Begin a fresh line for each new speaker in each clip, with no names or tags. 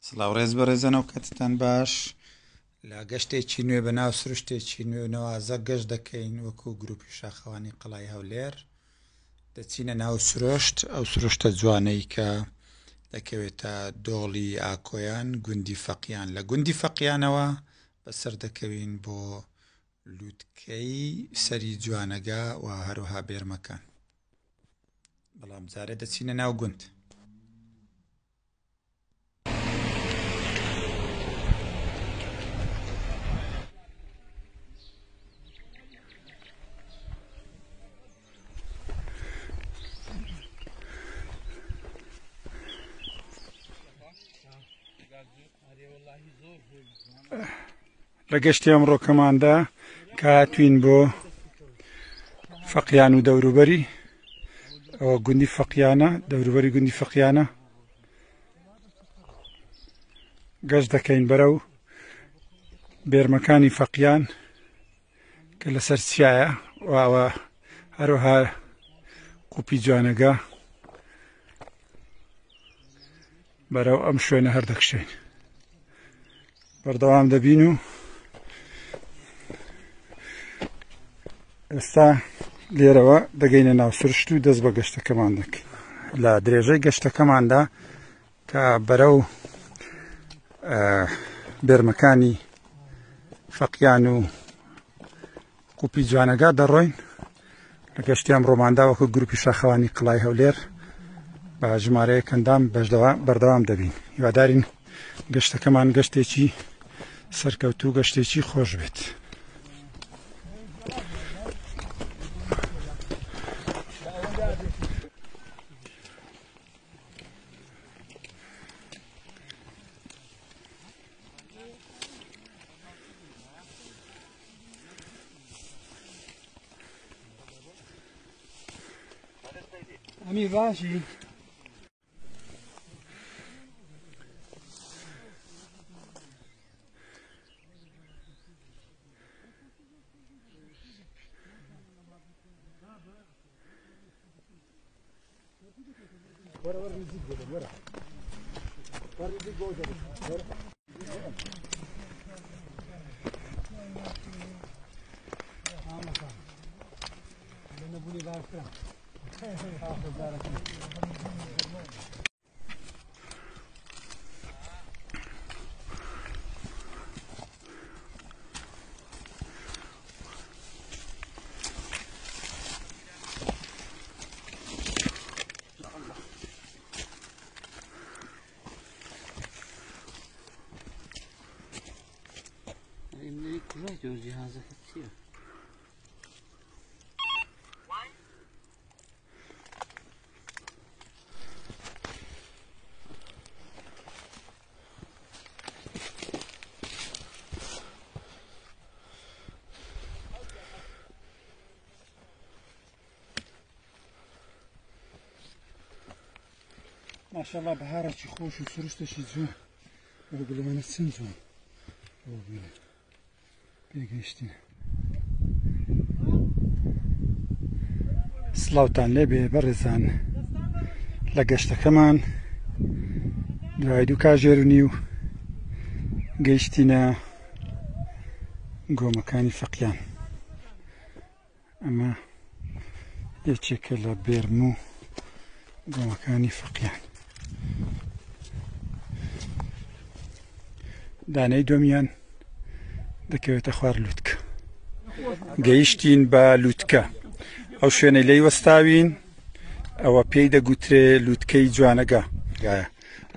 سڵاو ڕێز بەڕێزان ئەو کاتتان باش لە گەشتێکی نوێ بە ناو سروشتێکی نوێ و نەوازە گەشت دەکەین وەکو گروپی شاخەوانی قەڵای هەولێر دەچینە ناو سروشت ئەو سروشتە جوانەی کە دەکەوێتە دۆڵی ئاکۆیان گوندی فەقیان لە گوندی فەقیانەوە بەسەر دەکەوین بۆ لوتکەی سەری جوانەگا و هەروەها بێرمەکان بەڵام جارێ دەچینە ناو گوند.
لە گەشتی ئەمڕۆکەماندا کە هاتوین بۆ فەقیان و دەوروبەری ئەوە گوندی فەقیانە دەوروبەری گوندی فەقیانە گەشت دەکەین بەرەو بێرمەکانی فەقیان کە لەسەر چیایە واوە هەروەها قوپی جوانەگە بەرەو ئەم شوێنە هەردەکشێن بەردەوام دەبین و ئێستا لێرەوە دەگەینە ناو سروشت و دەست بە گەشتەکەمان دەکەین لە درێژەی گەشتەکەماندا کە بەرەو بێرمەکانی فەقیان و قوپی جوانەگا دەڕۆین لە گەشتی ئەمڕۆماندا وەکو گروپی شاخەوانی قڵای هەولێر بە ژمارەیەک ئەندام بەردەوام دەبین هیوادارین گەشتەکەمان گەشتێکی سەرکەوتوو گەشتێکی خۆش بێت.
ئەمی باشی ماشەڵا بەهارێکی خۆش و سروشتێکی جوان ئەو گوڵانە چەند جوان ئەو بینە پێگەیشتین
سڵاوتان لێبێ بەڕێزان لە گەشتەکەمان دوای دوو کاژێر و نیو گەیشتینە گۆمەکانی فەقیان ئەمە یەکێکە لە بێرم و گۆمەکانی فەقیان دانەی دۆمیان دەکەوێتە خوار لوتکە گەیشتین بە لوتکە ئەو شوێنەی لێی وەستاوین ئەوە پێی دەگوترێ لوتکەی جوانەگا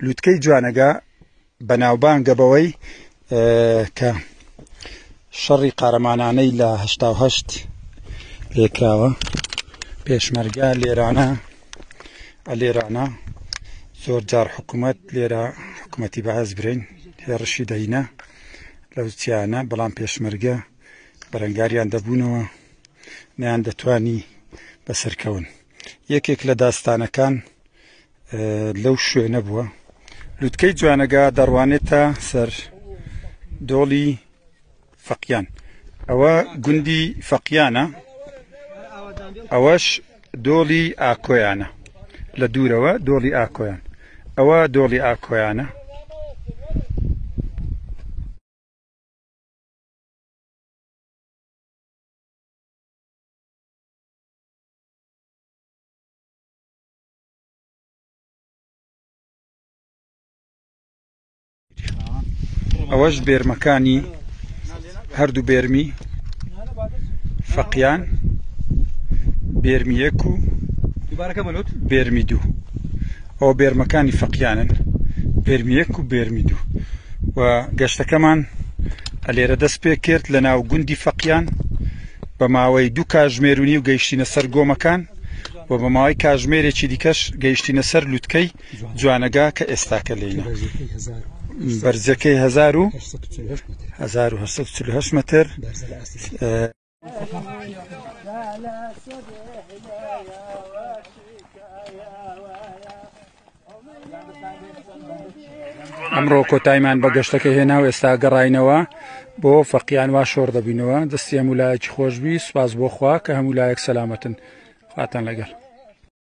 لوتکەی جوانەگا بەناوبانگە بەوەی کە شەڕی قارەمانانەی لە هەشت لێکراوە پێشمەرگە لێرانە ئەلێرانە زۆر جار حکوومەت لێرە حکوومەتی بەعس برین هێڕشی دەینە لەو چیانە بەڵام پێشمەرگە بەرەنگاریان دەبوونەوە نیان دەتوانی بەسەرکەون یەکێک لە داستانەکان لەو شوێنە بووە لوتکەی جوانەگا دەڕوانێتە سەر دۆڵی فەقیان ئەوە گوندی فەقیانە ئەوەش دۆڵی ئاکۆیانە لە دوورەوە دۆڵی ئاکۆیان ئەوە دۆڵی ئاکۆیانە. ئەوەش بێرمەکانی هەردوو بێرمی فەقیان بێرمی یەک و بێرمی دوو ئەوە بێرمەکانی فەقیانن بێرمی یەک و بێرمی دوو و گەشتەکەمان ئەلێرە دەست پێ کرد لە ناو گوندی فەقیان بە ماوەی دوو کاژمێر و نیو گەیشتینە سەر گۆمەکان و بە ماوەی کاژمێرێکی دیکەش گەیشتینە سەر لوتکەی جوانەگا کە ئێستاکە لێینە بەرزەکەی 1848 متر. ئەمڕۆ کۆتایمان بە گەشتەکە هێنا و ئێستا گەڕاینەوە بۆ فەقیان وا شۆڕ دەبینەوە دەستی هەموو لایەکی خۆشببی سوپاس بۆ خوا کە هەموو لایەک سەلامەتن خواتان لەگەڵ.